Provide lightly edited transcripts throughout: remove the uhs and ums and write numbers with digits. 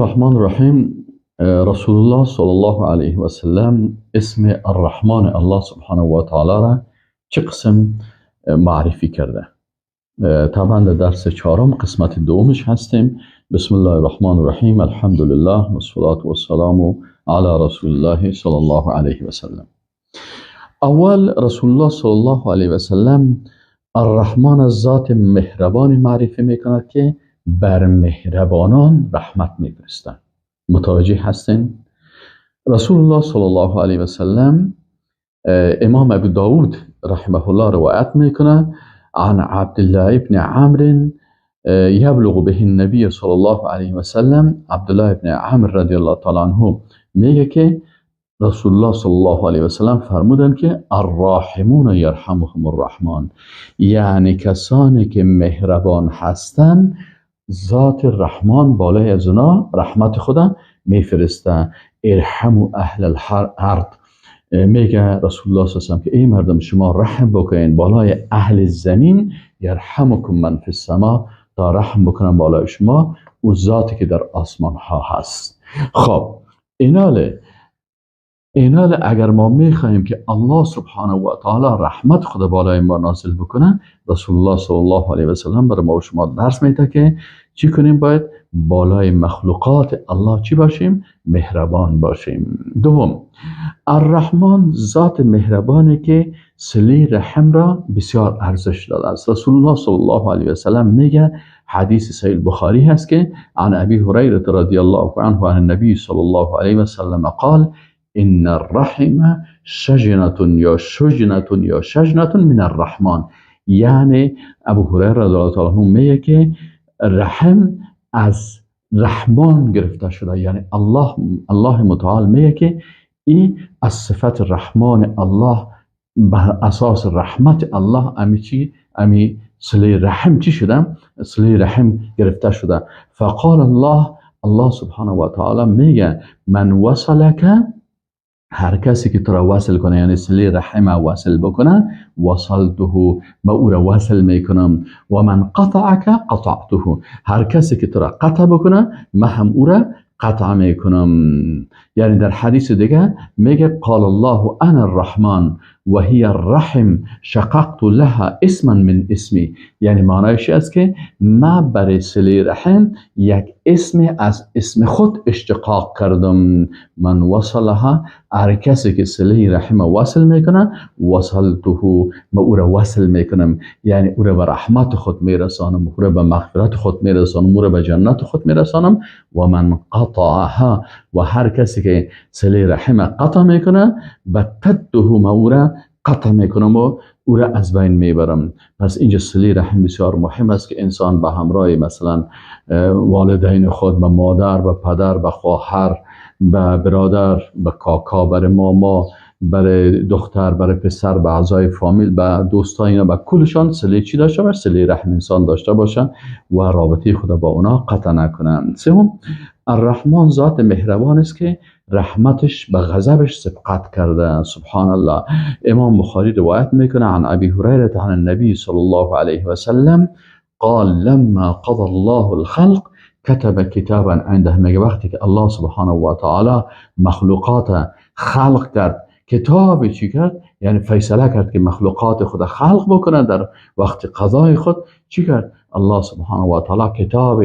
الرحمن الرحیم. رسول الله صلی الله علیه و سلم اسم الرحمن الله سبحانه و تعالی را چه قسم معرفی کرده؟ طبعا در درس چهارم قسمت دومش هستیم. بسم الله الرحمن الرحیم. الحمد لله و الصلاة و السلام علی رسول الله صلی الله علیه و سلم. اول رسول الله صلی الله علیه و سلم الرحمن ذات مهربان معرفی میکند که بر مهربانان رحمت میفرستند. متوجه هستین؟ رسول الله صلی الله علیه و سلم، امام ابو داود رحمه الله روایت میکنه عن عبد الله ابن عمرو یبلغ به النبی صلی الله علیه و سلم. عبدالله ابن عمرو رضی الله تعالی عنه میگه که رسول الله صلی الله علیه و سلم فرمودن که الراحمون یرحمهم الرحمن، یعنی کسانی که مهربان هستند ذات رحمان بالای از اونا رحمت خدا میفرسته. ارحموا اهل الارض، میگه رسول الله صلی الله علیه و سلم که ای مردم شما رحم بکنین بالای اهل زمین، یرحمکم من فی السما، تا رحم بکنن بالای شما او ذاتی که در آسمان ها هست. خب اینال اگر ما میخواهیم که الله سبحانه و تعالی رحمت خود بالای ما نازل بکنه، رسول الله صلی الله علیه و سلم برای ما و شما درس میده که چی کنیم؟ باید بالای مخلوقات الله چی باشیم؟ مهربان باشیم. دوم، الرحمن ذات مهربانی که صله رحم را بسیار ارزش داده است. رسول الله صلی الله علیه و سلم میگه، حدیث صحیح بخاری هست که عن ابی هریره رضی الله عنه عن النبی صلی الله علیه و سلم قال ان الرحم شجنة یا شجنة یا شجنة من الرحمن. یعنی ابو هریره رضی الله تعالی عنه میگه که رحم از رحمان گرفته شده، یعنی الله متعال میگه که این از صفت رحمان الله، بر اساس رحمت الله امی چی؟ امی صله رحم چی شده؟ صله رحم گرفته شده. فقال الله، الله سبحانه و تعالی میگه من وصلک، هر کسی که تو را وصل کنه، یعنی صله رحم وصل بکنه، وصلته، ما او را وصل میکنم. و من قطعک قطعته، هر کسی که تو را قطع بکنه ما هم او را قطع میکنم. یعنی در حدیث دیگه میگه قال الله انا الرحمن و هی الرحم شققت لها اسما من اسمی. یعنی معنایش است که ما برای صله رحم یک اسم از اسم خود اشتقاق کردم. من وصلها، هر کسی که صله رحم وصل میکنه، وصلته، ما او را وصل میکنم، یعنی او را به رحمت خود میرسانم، او را به مغفرت خود میرسانم، او را به جنت خود میرسانم. و من قطعها، و هر کسی که صله رحم قطع میکنه، بتته، ما او را قطع میکنم و او را از بین میبرم. پس اینجا صله رحم بسیار مهم است که انسان به همراه مثلا والدین خود، به مادر، به پدر، به خواهر، به برادر، به کاکا، برای ماما، برای دختر، برای پسر، به اعضای فامیل، به دوستان، اینا به کلشان صله چی داشته باشه؟ صله رحم انسان داشته باشه و رابطه خود با اونا قطع نکنه. سوم، الرحمن ذات مهربان است که رحمتش به غضبش سبقت کرده. سبحان الله. امام بخاری روایت میکنه عن ابی هریره عن النبی صلی الله علیه و سلم قال لما قضى الله الخلق كتب کتابا عنده. میگه وقتی که الله سبحانه و تعالی مخلوقات خلق کرد، کتاب چی کرد؟ یعنی فیصله کرد که مخلوقات خود خلق بکنه، در وقت قضای خود چی کرد؟ الله سبحانه و تعالی کتاب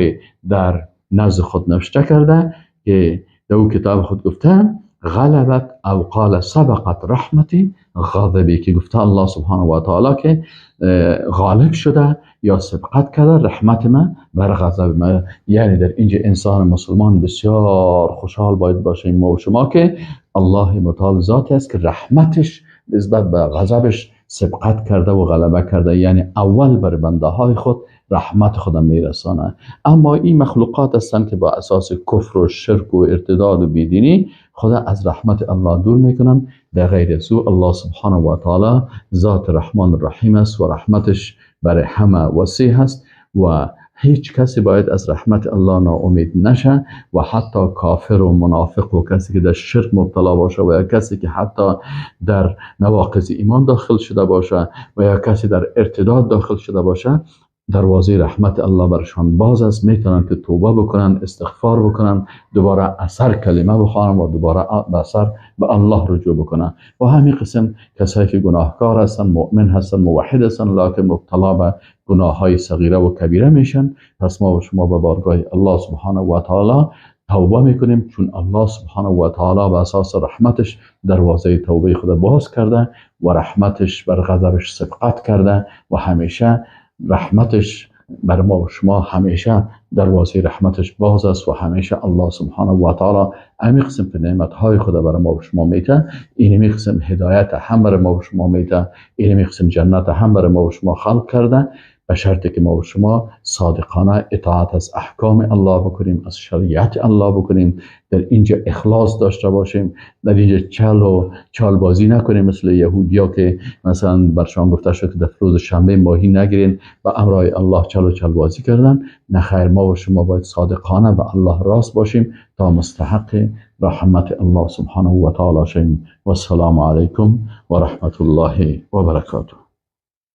در نزد خود نوشته کرده که در او کتاب خود گفته غلبت او قال سبقت رحمتی غضبی، که گفته الله سبحانه و تعالی که غالب شده یا سبقت کرده رحمت من بر غضب من. یعنی در اینجا انسان مسلمان بسیار خوشحال باید باشه ما و شما که الله متعال ذاتی است که رحمتش نسبت به غضبش سبقت کرده و غلبه کرده، یعنی اول بر بنده های خود رحمت خدا میرسانه. اما این مخلوقات هستند که با اساس کفر و شرک و ارتداد و بیدینی خدا از رحمت الله دور میکنن. در غیر از او الله سبحانه و تعالی ذات رحمان الرحیم است و رحمتش برای همه وسیع هست و هیچ کسی باید از رحمت الله ناامید نشه و حتی کافر و منافق و کسی که در شرک مبتلا باشه و یا کسی که حتی در نواقض ایمان داخل شده باشه و یا کسی در ارتداد داخل شده باشه، دروازه رحمت الله برشان باز است، میتونن که توبه بکنن، استغفار بکنن، دوباره عصر کلمه بخوانن و دوباره به عصر به الله رجوع بکنن. و همین قسم کسایی که گناهکار هستن، مؤمن هستن، موحد هستن، لکن مبتلا به گناه های صغیره و کبیره میشن. پس ما و شما به بارگاه الله سبحانه و تعالی توبه میکنیم، چون الله سبحانه و تعالی به اساس رحمتش دروازه توبه خود باز کرده و رحمتش بر غضبش سبقت کرده و همیشه رحمتش بر ما و شما همیشه دروازه رحمتش باز است و همیشه الله سبحانه و تعالی امی قسم که نعمت های خود بر ما و شما میته، اینمی قسم هدایت هم بر ما و شما میته، اینمی قسم جنت هم بر ما و شما خلق کرده، به شرطی که ما و شما صادقانه اطاعت از احکام الله بکنیم، از شریعت الله بکنیم، در اینجا اخلاص داشته باشیم، در اینجا چل و چال بازی نکنیم مثل یهودیا که مثلا برشان گفته شد که در روز شنبه ماهی نگیرین و امرای الله چل و چال بازی کردن. نه خیر، ما و شما باید صادقانه به الله راست باشیم تا مستحق رحمت الله سبحانه و تعالی شیم. و السلام علیکم و رحمت الله و برکاته.